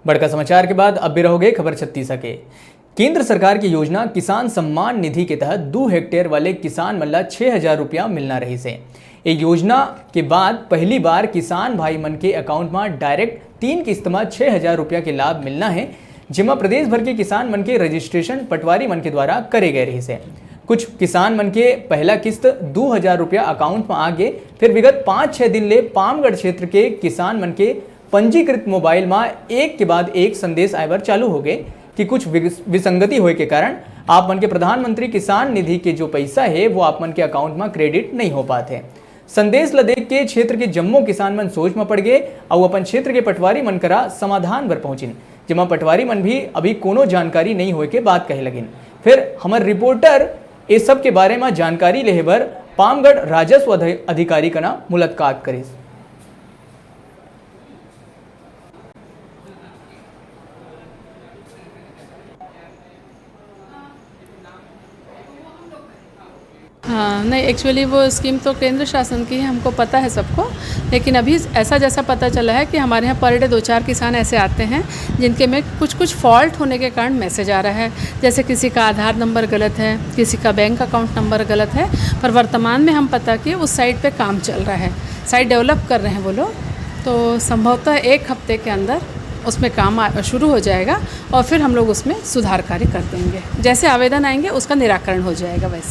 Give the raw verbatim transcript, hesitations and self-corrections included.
बड़का समाचार के बाद अब बेरा होगे खबर छत्तीस के। केंद्र सरकार की योजना किसान सम्मान निधि के तहत दू हेक्टेयर वाले किसान मन ला छह हजार रुपया मिलना रहिस हे। ये योजना के बाद पहली बार किसान भाई मन के अकाउंट मा डायरेक्ट तीन किस्त मा छह हजार रुपया के लाभ मिलना हे, जेमा प्रदेश भर के किसान मन के रजिस्ट्रेशन पटवारी मन के द्वारा करे गए रहिस हे। कुछ किसान मन के पहला किस्त दू हजार रुपया अकाउंट मा आ गे, फिर विगत पाँच छह दिन ले पामगढ़ क्षेत्र के किसान मन के पंजीकृत मोबाइल मा एक के बाद एक संदेश आए बर चालू हो गए कि कुछ विस-, विसंगति होए के कारण आप मन के प्रधानमंत्री किसान निधि के जो पैसा हे, वो आप मन के अकाउंट मा क्रेडिट नहीं हो पात हे। संदेश ल देख के क्षेत्र के जम्मो किसान मन सोच म पड़ गए अउ अपन क्षेत्र के पटवारी मन करा समाधान बर पहुंचिन, जेमा पटवारी मन भी अभी कोनो जानकारी नहीं होए के बात कहे लगिन। फिर हमर रिपोर्टर ए सब के बारे म जानकारी लेहे बर पामगढ़ राजस्व अधि-, अधिकारी कना मुलाकात करिस। हाँ, नहीं, एक्चुअली वो स्कीम तो केंद्र शासन की है, हमको पता है सबको, लेकिन अभी ऐसा जैसा पता चला है कि हमारे यहाँ पर डे दो चार किसान ऐसे आते हैं जिनके में कुछ कुछ फॉल्ट होने के कारण मैसेज आ रहा है, जैसे किसी का आधार नंबर गलत है, किसी का बैंक अकाउंट नंबर गलत है। पर वर्तमान में हम पता कि उस साइट पे काम चल रहा है, साइट डेवलप कर रहे हैं वो लोग, तो संभवतः एक हफ्ते के अंदर उसमें काम आ- शुरू हो जाएगा और फिर हम लोग उसमें सुधार कार्य कर देंगे। जैसे आवेदन आएंगे, उसका निराकरण हो जाएगा। वैसे